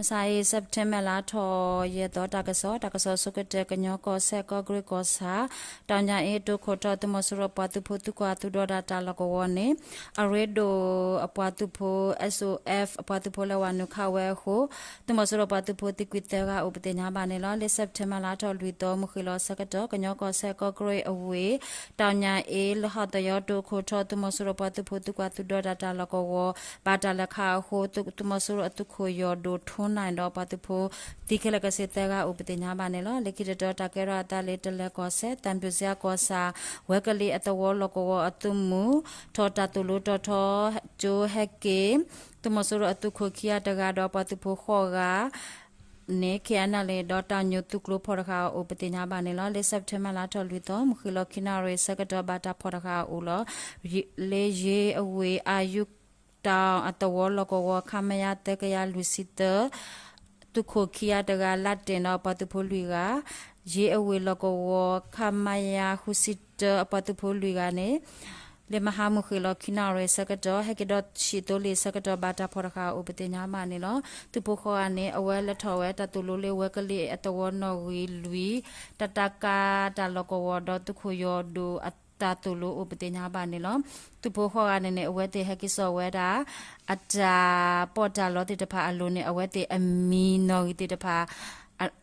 မုၢ်မဆါအံၤ September လါထီၣ်ယဲၢ်သီ တၢ်ကစီၣ်, တၢ်ကစီၣ်ဆိကတၢၢ် ကညီကီၢ်စဲၣ် ကီၢ်ကရ့ၣ်ကီၢ်ဆၣ် တၢ်ညၣ်အ့ တိခိၣ်ထီၣ် သုးမီၤစိရိၤပှၤသုးဖိသံကွၢ်သုးဒီးဒၣ်တၢ်လီၢ်ကဝီၤန့ၣ် အရ့ဒိၣ်အပှၤသုးဖိ S O F အပှၤသုးဖိလၢဝၤနုာ်ခးဝဲအဃိ သုးမီၤစိရိၤပှၤသုးဖိသံကွံာ်သၢဂၤအိၣ် ပသ့ၣ်ညါဘၣ်န့ၣ်လီၤ. လၢ September လါထီၣ်လွံၢ်သီ မုၢ်ဃ့ၢ်လီၤဆၢကတီၢ် ကညီကီၢ်စဲၣ် ကီၢ်ကရ့ၣ်အဝ့ၢ် တၢ်ညၣ်အ့ လၢဟီၣ်သယီတိခိၣ်ထီၣ် သုးမီၤစိရိၤပှၤသုးဖိသံကွၢ်သုးဒီးဒၣ်တၢ်လီၢ်ကဝီၤ ဘၣ်တၢ်လဲၤခးအဃိ သုးမီၤစိရိၤအသုးခိၣ်ယီၢ်ဒိၣ်ထူနၢ်ဒီးပှၤသုးဖိ သံခဲလၢာ်ကဆ့သၢဂၤအိၣ် ပသ့ၣ်ညါဘၣ်န့ၣ်လီၤ. လၢခံတတီၤ တၢ်ကဲထီၣ်အသးလၢ တလဲၤကီၢ်စဲၣ် သံဖြူဇရပ်ကီၢ်ဆၣ် ဝဲကလံၤအသဝီလီၢ်ကဝီၤအသုးမုၢ် ထီၣ်တၢ်သိၣ်လိတီၤထီကၠိဟဲက့ၤ သုးမီၤစိရိၤအသုးခိၣ်ခံဂၤတဂၤဒီးပှၤသုးဖိဃိးဂၤန့ၣ် K N L A ဒီးတၢ်ညိၣ်သုးကျိၤဖီၣ်တဃာ်အအိၣ် ပသ့ၣ်ညါဘၣ်န့ၣ်လီၤ. လၢ September လါထီၣ်လွံၢ်သီ မုၢ်ဃ့ၢ်လီၤခံနၣ်ရံၣ်ဆၢကတီၢ် ဘၣ်တၢ်ဖီၣ်တဃာ်အအိၣ်လီၤ. လၢယ့အဝ့ၢ် အၣ်ယူးတၢ်အသဝီလီၢ်ကဝီၤ ခမရ သၢကယၤလွံၢ်ဆံသၢ သုးခိၣ်ခံဂၤတဂၤ လါတ့ၢ်ဒီးပှၤသုးဖိလွံၢ်ဂၤ, ယ့အဝ့ၢ်လီၢ်ကဝီၤ ခမရ ဃုဆံတၢ အပှၤသုးဖိလွံၢ်ဂၤန့ၣ် လၢမဟါမုၢ်ဃ့ၢ်လီၤခံနၣ်ရံၣ်ဆၢကတီၢ် ဟဲက့ၤဒီးဆံးသိလ့ၣ်ဆၢကတီၢ် ဘၣ်တၢ်ဖီၣ်တဃာ်အအိၣ် ပသ့ၣ်ညါဘၣ်န့ၣ်လီၤ. သုးဖိဃိးဂၤန့ၣ် အဝဲလဲၤထီၣ်ဝဲတၢ်သိၣ်လိလၢဝဲကလံၤအသဝီနီၣ်ဂံၢ်လွံၢ် တၢ်တၢ်ကါတၢ်လီၢ်ကဝီၤဒီးသုးခိၣ်ယီၢ်ဒိၣ်အတၢ်သိၣ်လိအိၣ် ပသ့ၣ်ညါဘၣ်န့ၣ်လီၤ. သုးဖိဃိးဂၤန့ၣ်န့ၣ် အဝဲသ့ၣ်ဟဲက့ၤစိာ်ဝဲဒၣ် အတၢ်ပီးတၢ်လီသ့ၣ်တဖၣ်အလိၤန့ၣ် အဝဲသ့ၣ်အမံၤနီၣ်ဂံၢ်သ့ၣ်တဖၣ်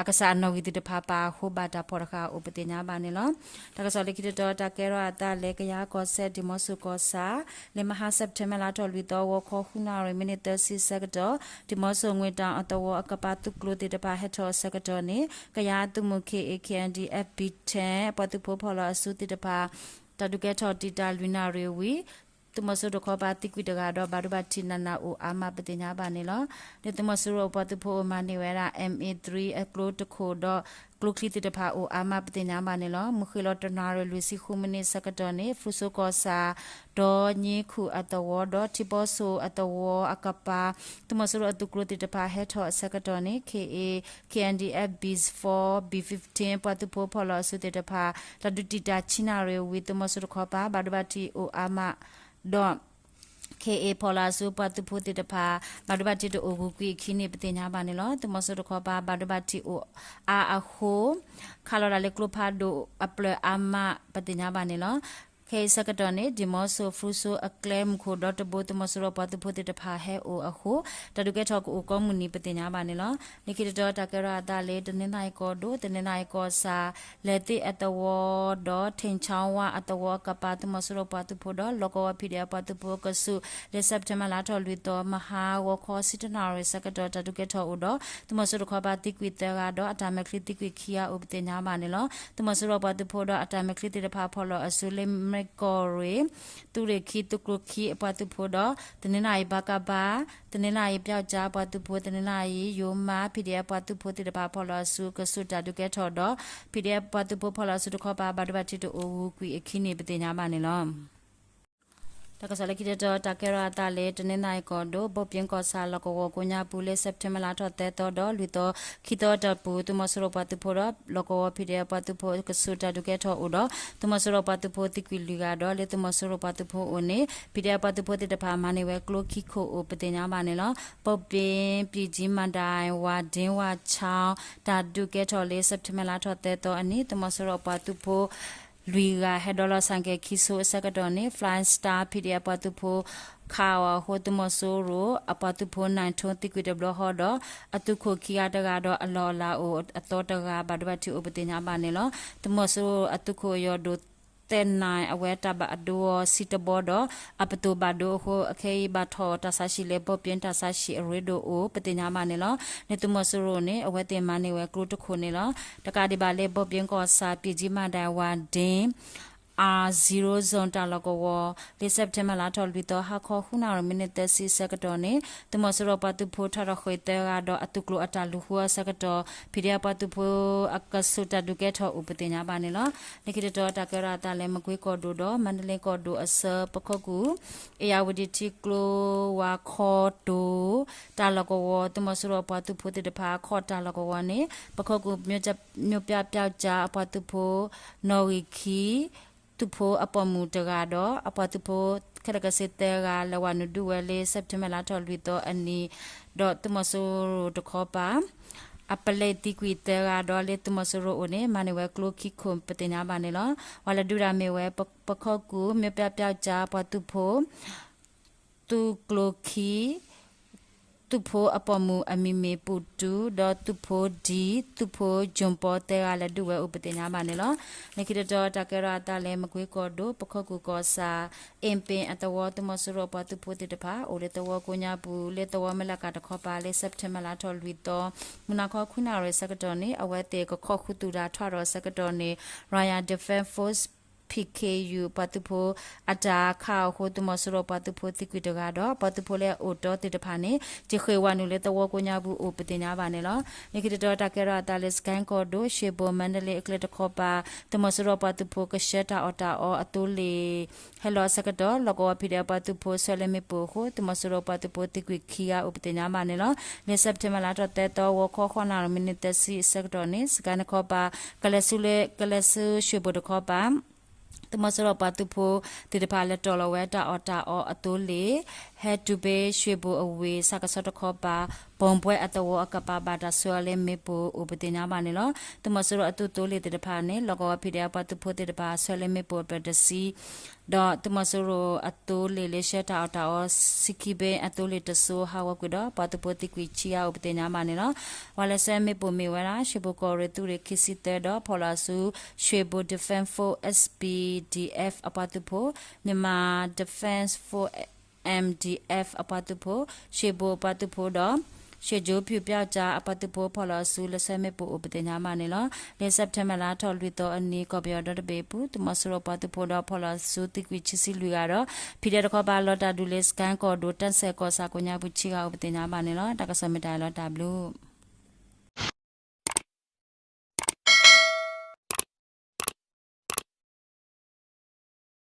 အကစၢ်အနီၣ်ဂံၢ်သ့ၣ်တဖၣ်ပာ်အဃိ ဘၣ်တၢ်ဖီၣ်တဃာ်အအိၣ် ပသ့ၣ်ညါဘၣ်န့ၣ်လီၤ. တၢ်ကစီၣ်လၢခံတတီၤ တၢ်ကဲထီၣ်အသးလၢ ကယၤကီၢ်စဲၣ် ဒံၣ်မီဆိၣ်ကီၢ်ဆၣ် လၢမဟါ September လါထီၣ်လွံၢ်သီ ဂီၤခီဃုနၣ်ရံၣ် မံးနံးသၢဆံဆၢကတီၢ် ဒံၣ်မီဆိၣ်ငွေတောင်အသဝီအကပၤသုးကျိၤသ့ၣ်တဖၣ်ဟဲထီၣ်အဆၢကတီၢ်န့ၣ် ကယၤသုးမုၢ် K A K N D F B ten အပှၤသုးဖိဖီၣ်လီၤအစုသ့ၣ်တဖၣ် တၢ်ဒုးကဲထီၣ်တံာ်တာ်လွံၢ်နၣ်ရံၣ်ဝံၤ သုးမီၤစိရိၤတခီပၤသံကွံာ်တဂၤဒီး ဘၣ်ဒိဘၣ်ထံးနးနးအိၣ်အါမး ပသ့ၣ်ညါဘၣ်န့ၣ်လီၤ. လၢသုးမီၤစိရိၤအပှၤသုးဖိအိၣ်မၤန့ၢ်ဝဲဒၣ် M A three အကျိတခိၣ်ဒီး ကျိချံသ့ၣ်တဖၣ်အိၣ်အါမး ပသ့ၣ်ညါဘၣ်န့ၣ်လီၤ. မုၢ်ဃ့ၢ်လီၤတနၣ်ရံၣ်လွံၢ်ဆံဃုမံးနံးဆၢကတီၢ်န့ၣ် ဖရူစိကီၢ်ဆၣ် ဒီးည့ခူၣ်အသဝီဒီး ထံပီစိၤအသဝီအကပၤ သုးမီၤစိရိၤအသုးကျိၤသ့ၣ်တဖၣ်ဟဲထီၣ်အဆၢကတီၢ်န့ၣ် K A K N D F B four B fifteen အပှၤသုးဖိဖီၣ်လီၤအစုသ့ၣ်တဖၣ် တၢ်ဒုးတံာ်တာ်ဆံနၣ်ရံၣ်ဝံၤ သုးမီၤစိရိၤတခီပၤ ဘၣ်ဒိဘၣ်ထံးအိၣ်အါမးဒီး K A ဖီၣ်လီၤအစုပှၤသုးဖိသ့ၣ်တဖၣ် ဘၣ်ဒိဘၣ်ထံးတအိၣ်ဂုၤကွံာ်အခံန့ၣ် ပသ့ၣ်ညါဘၣ်န့ၣ်လီၤ. သုးမီၤစိရိၤတခီပၤ ဘၣ်ဒိဘၣ်ထံးအိၣ်အါအဃိ ခးလီၤဒၣ်လၢကျိဖးဒိၣ်အဖျၢၣ်အါမး ပသ့ၣ်ညါဘၣ်န့ၣ်လီၤ. ခဲအံၤဆၢကတီၢ်န့ၣ် ဒံၣ်မီဆိၣ်ဖရူစိၣ်အကျဲမုၢ်ခိၣ်ဒီတဘိ သုးမီၤစိရိၤပှၤသုးဖိသ့ၣ်တဖၣ်ဟဲအိၣ်အဃိ တၢ်ဒုးကဲထီၣ်ကအိၣ်ကိးမုၢ်နံၤ ပသ့ၣ်ညါဘၣ်န့ၣ်လီၤ. လၢခံတတီၤ တၢ်ကဲထီၣ်အသးလၢ တနီသရံၣ်ကီၢ်ဒိၣ် တနီသရံၣ်ကီၢ်ဆၣ် လဲၤသ့ၣ်အသဝီဒီး ထ့ၣ်ခၠီဝါအသဝီအကပၤ သုးမီၤစိရိၤပှၤသုးဖိဒီး လီၢ်ကဝီၤ P D F ပှၤသုးဖိအကဆူး လၢ September လါထီၣ်လွံၢ်သီ မဟါဂီၤခီဆံတနၣ်ရံၣ်ဆၢကတီၢ် တၢ်ဒုးကဲထီၣ်အိၣ်ဒီး သုးမီၤစိရိၤတခီပၤသံကွံာ်သၢဂၤဒီး အတၢ်မဲာ်ချံသံကွံာ်ခံဂၤအိၣ် ပသ့ၣ်ညါဘၣ်န့ၣ်လီၤ. သုးမီၤစိရိၤပှၤသုးဖိဒီးအတၢ်မဲာ်ချံသ့ၣ်တဖၣ်ဖီၣ်လီၤအစုလၢမ့ၢ်ကီၢ်ရ့ၣ် သုးရ့ၣ်ခံ သုးကျိၤခံအပှၤသုးဖိဒီး တနီသရံၣ်ဘၣ်ကဘၣ် တနီသရံၣ်ပျီကၠါအပှၤသုးဖိ တနီသရံၣ်ယိၤမး P D F ပှၤသုးဖိသ့ၣ်တဖၣ်ဖီၣ်လီၤအစုကဆူးတၢ်ဒုးကဲထီၣ်ဒီး P D F ပှၤသုးဖိဖီၣ်လီၤအစုတခီပၤ ဘၣ်ဒိဘၣ်ထံးတအိၣ်ဂုၤကွံာ်အခံန့ၣ် ပသ့ၣ်ညါဘၣ်န့ၣ်လီၤ. တၢ်ကစီၣ်လၢခံတတီၤ တၢ်ကဲထီၣ်အသးလၢ တနီသရံၣ်ကီၢ်ဒိၣ် ဘိၣ်ပၠ့ကီၢ်ဆၣ်လီၢ်ကဝီၤကိးညါပူၤလၢ September လါထီၣ်သၢသီဒီးလွံၢ်သီ ခံသီအတီၢ်ပူၤ သုးမီၤစိရိၤပှၤသုးဖိဒီး လီၢ်ကဝီၤ P D F ပှၤသုးဖိကဆူးတၢ်ဒုးကဲထီၣ်အိၣ်ဒီး သုးမီၤစိရိၤပှၤသုးဖိသံကွံာ်လွံၢ်ဂၤဒီး လၢသုးမီၤစိရိၤပှၤသုးဖိအိၣ်န့ၣ် P D F ပှၤသုးဖိသ့ၣ်တဖၣ်မၤန့ၢ်ဝဲကျိခံခိၣ်အိၣ် ပသ့ၣ်ညါဘၣ်န့ၣ်လီၤ. ဘိၣ်ပၠ့ ပၠ့ကၠံ မၤဒၣ် ဝၤဒ့ ဝၤခၠီ တၢ်ဒုးကဲထီၣ်လၢ September လါထီၣ်သၢသီအနံၤ သုးမီၤစိရိၤအပှၤသုးဖိ လွံၢ်ဂၤ ဟဲဒိးလီၤဆၣ်ကဲၤခံဆိအဆၢကတီၢ်န့ၣ် Flying Star P D F ပှၤသုးဖိခးအီၤအဃိ သုးမီၤစိရိၤအပှၤသုးဖိ နၢ်ထိသံကွံာ်တဘျီဃီဒီး အသုးခိၣ်ခံဂၤတဂၤဒီးအလီၢ်အလၤအိၣ်အသီတဂၤ ဘၣ်ဒိဘၣ်ထံးအိၣ် ပသ့ၣ်ညါဘၣ်န့ၣ်လီၤ. သုးမီၤစိရိၤအသုးခိၣ်အယီၢ်ဒိၣ် သဲၣ်နၢၣ် အဝဲတၢ်ဘၣ်ဒိအီၤဆံတဘီဒီး အပသိၣ်ဘၣ်ဒိအဃိ အခဲအံၤဘၣ်ထီၣ်တၢ်ဆါဟံၣ်လၢ ဘိၣ်ပၠ့တၢ်ဆါဟံၣ်အရ့ဒိၣ်အိၣ် ပသ့ၣ်ညါဘၣ်န့ၣ်လီၤ. လၢသုးမီၤစိရိၤန့ၣ် အဝဲသ့ၣ်မၤန့ၢ်ဝဲကျိတခိၣ်န့ၣ်လီၤ. တကးဒံးဘၣ်လၢ ဘိၣ်ပၠ့ကီၢ်ဆၣ် ပၠ့ကၠံ မၤဒၣ် ဝၤဒ့ R zero zone တၢ်လီၢ်ကဝီၤ လၢ September လါထီၣ်လွံၢ်သီ ဟါခီဃုနၣ်ရံၣ် မံးနံးသၢဆံဆၢကတီၢ်န့ၣ် သုးမီၤစိရိၤပှၤသုးဖိထီၣ်တၢ်ဃ့ၢ်သၢဂၤဒီးအသုးကျိၤအတၢ်လူၤဃုအီၤဆၢကတီၢ် P D F ပှၤသုးဖိအကဆူးတၢ်ဒုးကဲထီၣ်အိၣ် ပသ့ၣ်ညါဘၣ်န့ၣ်လီၤ. လၢခံတတီၤ တၢ်ကဲထီၣ်အသးလၢ မကွ့ကီၢ်ဒိၣ်ဒီး မါဒလ့ကီၢ်ဒိၣ်အဆၢ ပခိၣ်ကူၣ် အ့ၣ်ယၣ်ဝတံၣ်ထံကျိ ဝၤခီတိၤ တၢ်လီၢ်ကဝီၤ သုးမီၤစိရိၤအပှၤသုးဖိသ့ၣ်တဖၣ် ခီၣ်တၢ်လီၢ်ကဝီၤန့ၣ် ပခိၣ်ကူၣ် မြို့ပြပျောက်ကျား အပှၤသုးဖိ နီၣ်ဂံၢ်ခံ သုးဖိအပိာ်မုၣ်တဂၤဒီး အပှၤသုးဖိ ခဲလၢာ်ခဲဆ့သၢဂၤ လဲၤဝဲနုာ်ဒုးဝဲလၢ September လါထီၣ်လွံၢ်သီအနံၤ, ဒီးသုးမီၤစိရိၤတခီပၤ အပလဲသံကွံာ်သၢဂၤဒီးလၢသုးမီၤစိရိၤအိၣ်န့ၣ် မၤန့ၢ်ဝဲကျိခံခိၣ် ပသ့ၣ်ညါဘၣ်န့ၣ်လီၤ. ပှၤလဲၤဒုးတၢ်မ့ၢ်ဝဲ ပခီကူၣ် မ့ၢ်ပျၢ်ပျၢ်ကၠါ ပှၤသုးဖိ သုးကျိခံ သုးဖိအပိာ်မုၣ်အမံၤမ့ၢ်ပူၤတူ ဒီးသုးဖိဒံ သုးဖိကၠိၣ်ပီသၢဂၤလဲၤဒုးဝဲအိၣ် ပသ့ၣ်ညါဘၣ်န့ၣ်လီၤ. လၢခံတတီၤ တၢ်ကဲထီၣ်အသးလၢမကွ့ကီၢ်ဒိၣ် ပခီကူၣ်ကီၢ်ဆၣ် အ့ၣ်ပ့ၤအသဝီ သုးမီၤစိရိၤပှၤသုးဖိသ့ၣ်တဖၣ် အိၣ်လၢသဝီကိးညါပူၤ လၢသဝီမ့ၢ်လၢကၤတခီပၤလၢ September လါထီၣ်လွံၢ်သီ မုၢ်နၤခီခွံနၣ်ရံၣ်ဆၢကတီၢ်န့ၣ် အဝဲသ့ၣ်ကခီၣ်ဃုာ်သူၣ်တၢ်ထွဲဒီးဆၢကတီၢ်န့ၣ် Royal Defence Force ပံးခ့ယူၣ် ပှၤသုးဖိအတၢ်ခးအဃိ သုးမီၤစိရိၤပှၤသုးဖိသံကွံာ်တဂၤဒီး ပှၤသုးဖိလၢအအိၣ်တီသ့ၣ်တဖၣ်န့ၣ် တ့ၢ်ဃ့ၢ်ဝဲနုာ်လၢသဝီကိးညါပူၤအိၣ် ပသ့ၣ်ညါဘၣ်န့ၣ်လီၤ. လၢခံတတီၤ တၢ်ကဲထီၣ်အသးလၢ စကဲကီၢ်ဒိၣ် ရှ့ဘိၣ် မါဒလ့အကျဲတခီပၤ သုးမီၤစိရိၤပှၤသုးဖိကဆှၢတၢ်အီၣ်တၢ်အီအသိလ့ၣ် ဟဲလီၤအဆၢကတီၢ် လီၢ်ကဝီၤ ဖံးဒဲး ပှၤသုးဖိဆှၢလၢမ့ၣ်ပိၢ်အဃိ သုးမီၤစိရိၤပှၤသုးဖိသံကွံာ်ခံဂၤအိၣ် ပသ့ၣ်ညါဘၣ်န့ၣ်လီၤ. လၢ September လါထီၣ်သၢသီ ဂီၤခီဃိးနၣ်ရံၣ်မံးနံးသၢဆံအဆၢကတီၢ်န့ၣ် စကဲတခီပၤ ကလဲၤဆူလၢ ကလဲၤဆူရှ့ဘိၣ်တခီပၤ သုးမီၤစိရိၤပှၤသုးဖိသ့ၣ်တဖၣ် လဲၤတီၢ်လီၤဝဲတၢ်အီၣ်တၢ်အီအသိလ့ၣ် ဟဲတုၤဖဲရှ့ဘိၣ်အဝ့ၢ် စကစီတခီပၤ ဘီဘွဲအသဝီအကပၤ ဘၣ်တၢ်ဆှၢအီၤလၢမ့ၣ်ပိၢ်အိၣ် ပသ့ၣ်ညါဘၣ်န့ၣ်လီၤ. သုးမီၤစိရိၤအသုးသိလ့ၣ်သ့ၣ်တဖၣ်န့ၣ် လီၢ်ကဝီၤ ဖံးဒဲး ပှၤသုးဖိသ့ၣ်တဖၣ် ဆှၢလၢမ့ၣ်ပိၢ်အဖျၢၣ်တဆံ ဒီးသုးမီၤစိရိၤအသိလ့ၣ်လၢဆှၢတၢ်အီၣ်တၢ်အီ ဆံခံဘ့အသိလ့ၣ်တစိၤ ဟးဂီၤကွံာ်ဒီး ပှၤသုးဖိသံကွံာ်ဆံဂၤအိၣ် ပသ့ၣ်ညါဘၣ်န့ၣ်လီၤ. ပှၤလဲၤဆှၢမ့ၣ်ပိၢ်မ့ၢ်ဝဲဒၣ် ရှ့ဘိၣ်ကီၢ်ရ့ၣ်သုးရ့ၣ်ခံဆံသၢဒီး ဖီၣ်လီၤဆူ ရှ့ဘိၣ် Defense Force S P D F အပှၤသုးဖိ, Myanmar Defense Force M D F အပှၤသုးဖိ, ရှ့ဘိၣ်အပှၤသုးဖိဒီး ရှ့ကၠိဖၠူၣ်ပၠၢ်ကၠၢ်အပှၤသုးဖိ ဖီၣ်လီၤဆူ လဲၤဆှၢမ့ၣ်ပိၢ်အိၣ် ပသ့ၣ်ညါဘၣ်န့ၣ်လီၤ. လၢ September လါထီၣ်လွံၢ်သီအနံၤ ကီၢ်ပယီၤဒီတဘ့ၣ်အပူၤ သုးမီၤစိရိၤပှၤသုးဖိဒီး ဖီၣ်လီၤဆူသံကွံာ်ခံဆံလွံၢ်ဂၤဒီး ဖံးဒဲးတခီပၤ လီၤတၢ်ဒုးလၢ စကဲကီၢ်ဒိၣ် တၢ်ဆဲးကီၢ်ဆၣ်ကိးညါပူၤ ဆံဂၤအိၣ် ပသ့ၣ်ညါဘၣ်န့ၣ်လီၤ. တၢ်ကစီၣ်မ့ၢ်တၢ်အံၤလီၤ တၢ်ဘျုး